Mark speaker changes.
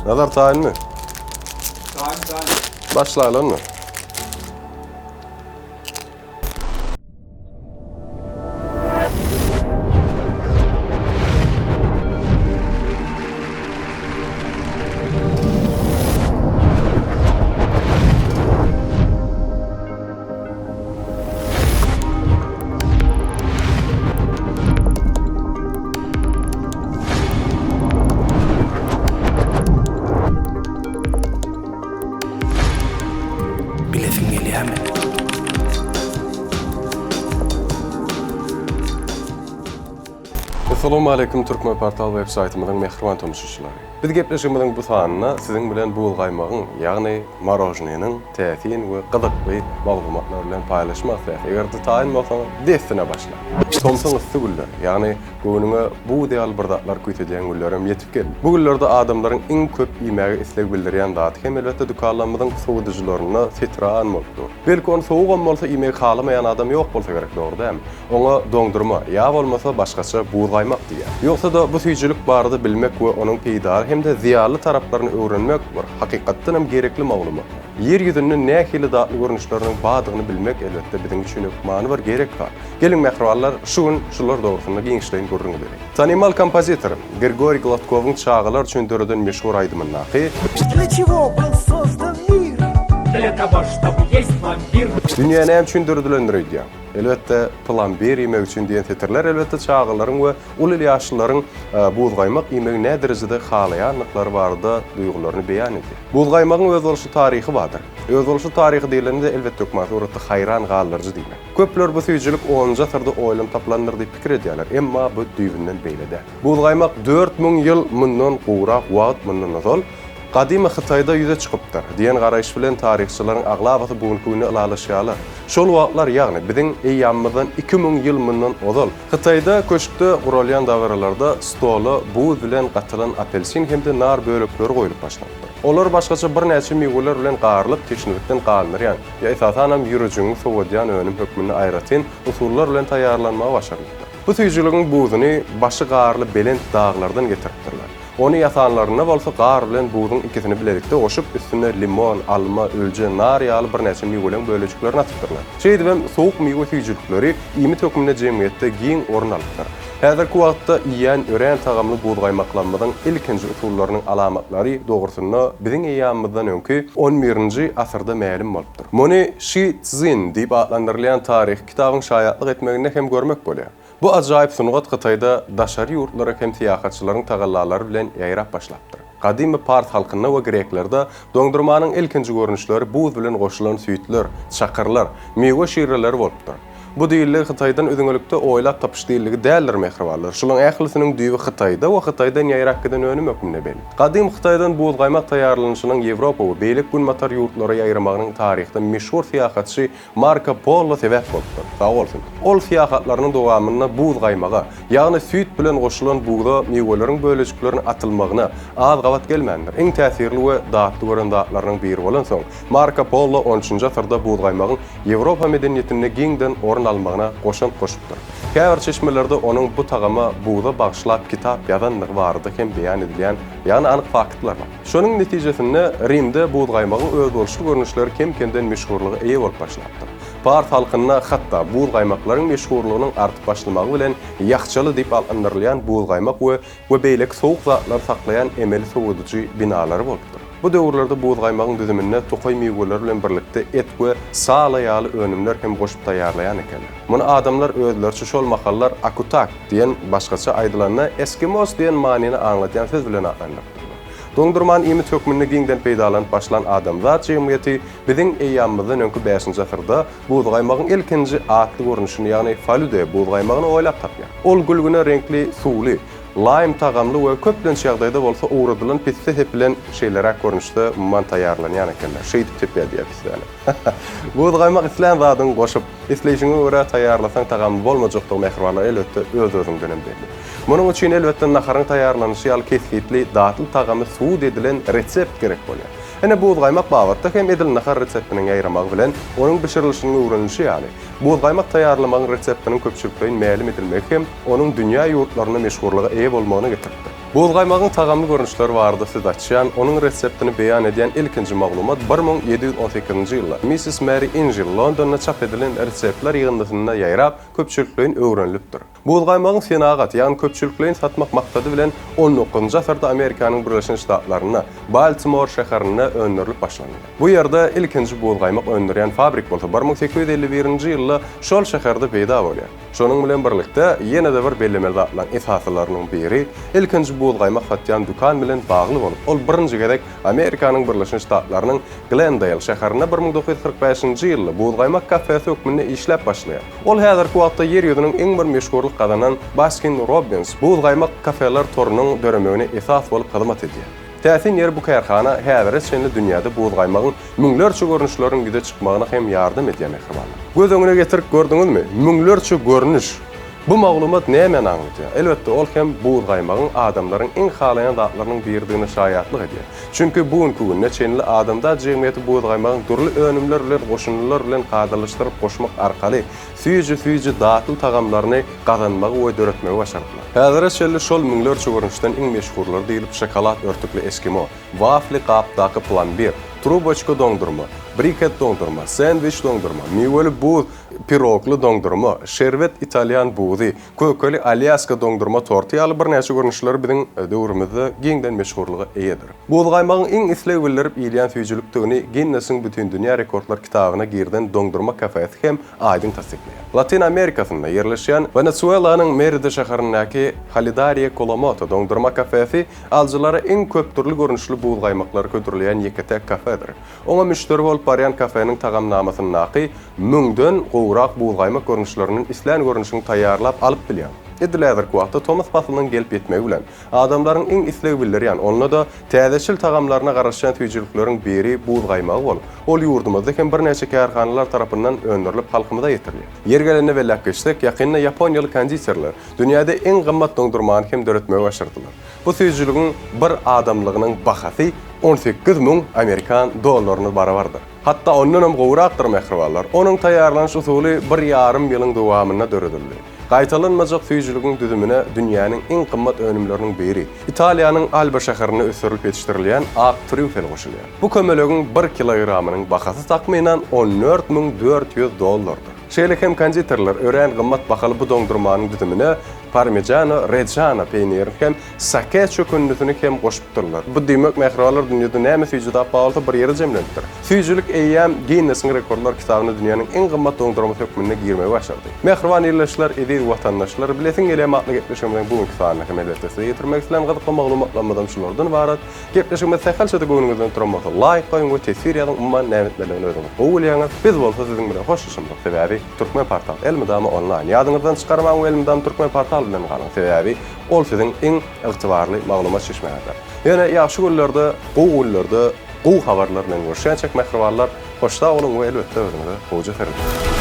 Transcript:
Speaker 1: Nazar taýynmy?
Speaker 2: Taýyn, taýyn.
Speaker 1: Başlaýly onda.
Speaker 3: Bilesiň gelýärmi?
Speaker 1: Assalamualaikum Türkmen portal web saýtymyzyň mähriban tomaşaçylary. Biz gepleşigimiziň bu sanynda siziň bilen buz gaýmagyň, ýagny morožnynyň täsin we gyzykly maglumatlar bilen paýlaşmak isleýäris. Eger-de taýyn bolsaňyz, dessine başla. Tomsuň yssy günleri, ýagny göwnüňe buz ýaly bir zatlar küýsedýän günlerem ýetip geldi. Bu günlerde adamlaryň iň köp iýmäge isleg bildirýän zady hem elbetde dükanlarymyzyň sowadyjylarynda setran bolup dur. Belki ony sowugam bolsa iýmegi halamaýan adam ýok bolsa gerek, dogry dälmi? Oňa doňdurma, ýa bolmasa başgaça buzgaýmak diýýär. Ýogsa-da bu süýjülik barada bilmek we onuň peýdaly hem-de zyýanly taraplaryny öwrenmek bir hakykatdan hem gerekli maglumatlar. Ýer ýüzünde nähili datly görnüşleriniň bardygyny bilmek elbetde biziň üçin hökmany bir gerek zat. Geliň mähribanlar şu gün şular dogrusynda giňişleýin gürrüň edeliň. Tanymal kompozitor Grigoriý Gladkowyň çagalar üçin döreden meşhur aýdymyndaky.
Speaker 4: Dla çego byl sozdan mir?
Speaker 5: Dla togo, ştoby ýest plombir.
Speaker 1: Dünýä näme üçin döredilendir öýdýäň? Elbetde, plombir iýmek üçin diýen setirler elbetde çagalaryň we uly ýaşlylaryň buzgaýmak iýmegi näderejede halaýandyklary barada duýgularyny beýan edýär. Buzgaýmagyň özboluşly taryhy bardyr. Özboluşly taryhy diýlende-de elbetde hökman suratda haýran galdyryjy diýmek. Köpler bu süýjülik onunjy asyrda oýlanyp tapylandyr diýip pikir edýärler, emma bu düýbünden beýle däl. Buzgaýmak 4000 ýyl mundan gowrak wagt mundan ozal Gadymy Hytaýda ýüze çykypdyr diýen garaýyş bilen taryhçylaryň aglabasy bu günki günde ylalaşýarlar. Şol wagtlar, ýagny biziň eýýamymyzdan 2000 ýyl mundan ozal, Hytaýda köşkde guralýan dabaralarda stola buz bilen gatylan apelsin hem-de nar bölekleri goýlup başlanypdyr. Olar başgaça birnäçe miweler bilen garylyp, teşnelikden gandyrýan, ýa esasanam ýürejigiňi sowadýan önüm hökmünde aýratyn usullar bilen taýýarlanmagy başarylypdyr. Bu süýjüligiň buzuny başy garly belent daglardan getiripdirler. Ony ýasanlarynda bolsa gar bilen buzuň ikisini bilelikde goşup, üstüne limon, alma, ülje, nar ýaly birnäçe miweleň bölejiklerini atypdyrlar. Şeýdibem, sowuk miwe süýjülikleri iýmit hökmünde jemgyýetde giň orun alypdyr. Häzirki wagtda iýýän örän tagamly buzgaýmaklarymyzyň ilkinji usullarynyň alamatlary dogrusynda biziň eýýamymyzdan öňki on birinji asyrda mälim bolupdyr. Muny Şi Szin diýip atlandyrylýan taryhy kitabyň şaýatlyk etmeginde hem görmek bolýar. Bu ajaýyp sungat Hytaýda daşary ýurtlara hem syýahatçylaryň tagallalary bilen ýaýrap başlapdyr. Gadymy pars halkynda we greklerde doňdurmanyň ilkinji görnüşleri buz bilen goşulan süýtler, çakyrlar, miwe şireleri bolupdyr. Bu diýildigi Hytaýdan üzňelikde oýlap tapyş diýildigi däldir mähribanlar. Şulaň ählisiniň düýbi Hytaýda we Hytaýdan ýaýrap giden önüm hökmünde belli. Gadym Hytaýdan buzgaýmak taýýarlanyşynyň Ýewropa we beýleki günbatar ýurtlara ýaýramagynyň taryhda meşhur syýahatçy Marko Polo sebäp bolupdyr. Sag bolsun. Ol syýahatlarynyň dowamynda buz gaýmaga, ýagny süýt bilen goşulan buza miweleriň bölejikleriniň atylmagyna az gabat gelmändir. Iň täsirli we datly gören zatlarynyň biri bolansoň, Marko Polo on üçünji asyrda buzgaýmagyň Ýewropa medeniýetinde giňden orun almagyna goşant goşupdyr. Käbir çeşmelerde onuň bu tagama buza bagyşlap kitap ýazandygy barada hem beýan edilýän, ýagny anyk faktlar bar. Şonuň netijesinde Rimde buzgaýmagyň özboluşly görnüşleri kem-kemden meşhurlyga eýe bolup başlapdyr. Pars halkynda hatda buzgaýmaklaryň meşhurlygynyň artyp başlamagy bilen ýahçaly diýip atlandyrylýan buzgaýmak we we beýleki sowuk zatlary saklaýan emeli sowadyjy binalary bolupdyr. Bu döwürlerde buzgaýmagyň düzüminde tokaý miweleri bilen birlikde et we sala ýaly önümler hem goşup taýýarlaýan ekenler. Muny adamlar özleriçe şol mahallar akutak diýen başgaça aýdylanda eskimos diýen manyny aňladýan söz bilen atlandyrypdyrlar. Doňdurmany iýmit hökmünde giňden peýdalanyp başlan adamzat jemgyýeti biziň eýýamymyzdan öňki bäşinji asyrda buzgaýmagyň ilkinji atly görnüşini, ýagny falýude buzgaýmagyny oýlap tapýar. Ol gülgüne reňkli suwly, laým tagamly we köplenç ýagdaýda bolsa owradylan pisse sepilen şeýleräk görnüşde umuman taýýarlanýan ekenler. Şeýdip sepýär diýýär pissäni. Buzgaýmak islän zadyňy goşup, isleýşiňe görä taýýarlasaň tagamly bolmajakdygy mähribanlar elbetde öz-özüňdenem belli. Munuň üçin elbetde naharyň taýýarlanyşy ýaly kesgitli datly tagamy subut edilen resept gerek bolýar. Ine buzgaýmak babatda hem edil nahar reseptiniň ýaýramagy bilen onuň bişirilişiniň öwrenilişi ýaly, buzgaýmak taýýarlamagyň reseptiniň köpçülikleýin mälim edilmegi hem onuň dünýä ýurtlarynda meşhurlyga eýe bolmagyna getiripdir. Buzgaýmagyň tagamly görnüşleri barada söz açýan, onuň reseptini beýan edýän ilkinji maglumat 1718-nji ýylda Missis Meri Injil Londonda çap edilen reseptler ýygyndysynda ýaýrap, köpçülikleýin öwrenilipdir. Buzgaýmagyň senagat, ýagny köpçülikleýin satmak maksady bilen on dokuzynjy asyrda Amerikanyň Birleşen Ştatlarynda, Baltimor şäherinde öndürilip başlandy. Bu ýerde ilkinji buzgaýmak öndürýän fabrik bolsa 1851-nji ýylda şol şäherde peýda bolýar. Şonuň bilen birlikde, ýene-de bir bellemeli zatlaryň esasylarynyň biri, ilkinji buzgaýmak satýan dükan bilen bagly bolup, ol birinji gezek Amerikanyň Birleşen Ştatlarynyň Glendale şäherinde 1945-nji ýylda buzgaýmak kafesi hökmünde işläp başlaýar. Ol häzirki wagtda Ýer ýüzüniň iň bir meşhurlyk gazanan Baskin Robbins buzgaýmak kafeler torunyň döremegine esas bolup hyzmat edýär. Täsin ýeri bu kärhana häzire çenli dünýäde buzgaýmagyň müňlerçe görnüşleriniň ýüze çykmagyna hem ýardam edýär mähribanlar. Göz öňüne getirip gördüňizmi? Müňlerçe görnüş! Bu maglumat nämäni aňladýar? Elbetde, ol hem buzgaýmagyň adamlaryň iň halaýan zatlarynyň biridigine şaýatlyk edýär. Çünki bu günki güne çenli adamzat jemgyýeti buzgaýmagyň dürli önümler bilen, goşundylar bilen kadalaşdyryp goşmak arkaly süýji-süýji datly tagamlaryny gazanmagy we döretmegi başardylar. Häzire çenli şol müňlerçe görnüşden iň meşhurlary diýlip şokolad örtükli eskimo, wafli gapdaky plambir, truboçka doňdurma, briket doňdurma, sendwiç doňdurma, miweli buz pirogly doňdurma, şerbet italýan buzy, kökeli alýaska doňdurma torty ýaly birnäçe görnüşleri biziň döwrümizde giňden meşhurlyga eýedir. Buzgaýmagyň iň isleg bildirip iýilýän süýjülikdigini Ginnesiň Bütindünýä rekordlar kitabyna girizen doňdurma kafesi hem aýdyň tassyklaýar. Latyn Amerikasynda ýerleşýän Wenesuelanyň Merida şäherindäki Halidaria Colomoto doňdurma kafesi alyjylara iň köp dürli görnüşli buzgaýmaklary hödürleýän ýeke-täk kafedir. Oňa müşderi bolup barýan kafeniň tagamnamasyndaky müňden gowrak buzgaýmak görnüşlerinden islän görnüşiňi taýýarlap alyp bilýäň. Edil häzirki wagtda tomus paslynyň gelip ýetmegi bilen, adamlaryň iň isleg bildirýän, onda-da täzeçil tagamlaryna garaşýan süýjülikleriň biri buzgaýmagy bolup, ol ýurdumyzda hem birnäçe kärhanalar tarapyndan öndürilip halkymyza ýetirilýär. Ýeri gelende belläp geçsek, ýakynda ýaponiýaly konditerler dünýäde iň gymmat doňdurmany hem döretmegi başardylar. Bu süýjüligiň bir adamlygynyň bahasy 18 müň amerikan dollaryna barabardyr. Hatda ondanam gowrakdyr mähribanlar. Onuň taýýarlanyş usuly bir ýarym ýylyň dowamynda döredildi. Gaýtalanmajak süýjüligiň düzümine dünýäniň iň gymmat önümleriniň biri, Italiýanyň Alba şäherinde ösdürilip ýetişdirilýän ak trýufel goşulýar. Bu kömelegiň bir kilogramynyň bahasy takmynan 14 400 dollardyr. Şeýle hem konditerler örän gymmat bahaly bu doňdurmanyň düzümine Parmigiano Reggiano peýnirini hem sake çökündisini hem goşupdyrlar. Bu diýmek, mähribanlar dünýede näme süýji zat bar bolsa bir ýere jemlenipdir. Süýjülik eýýäm Ginnesiň rekordlar kitabyna dünýäniň iň gymmat doňdurmasy hökmünde girmegi başardy. Mähriban ildeşler, eziz watandaşlar, Bilesiň gelýärmi atly gepleşigimiziň bu günki sanyny hem elbetde size ýetirmek islän gyzykly maglumatlarymyzam şulardan ybarat. Gepleşigimiz sähelçe-de göwnüňizden turan bolsa laýk goýuň we teswir ýazyň umuman näme etmelidigini özüňiz gowy bilýäňiz. Biz bolsa siziň bilen hoşlaşamzok sebäbi Türkmenportal elmydama onlaýn. Ýadyňyzdan çykarmaň we elmydama Türkmenportal bilen galyň sebäbi ol siziň iň ygtybarly maglumat çeşmäňizdir. Ýöne ýagşy günlerde, gowy günlerde gowy habarlar bilen görüşýänçäk mähribanlar hoş sag boluň we elbetde özüňize gowja serediň.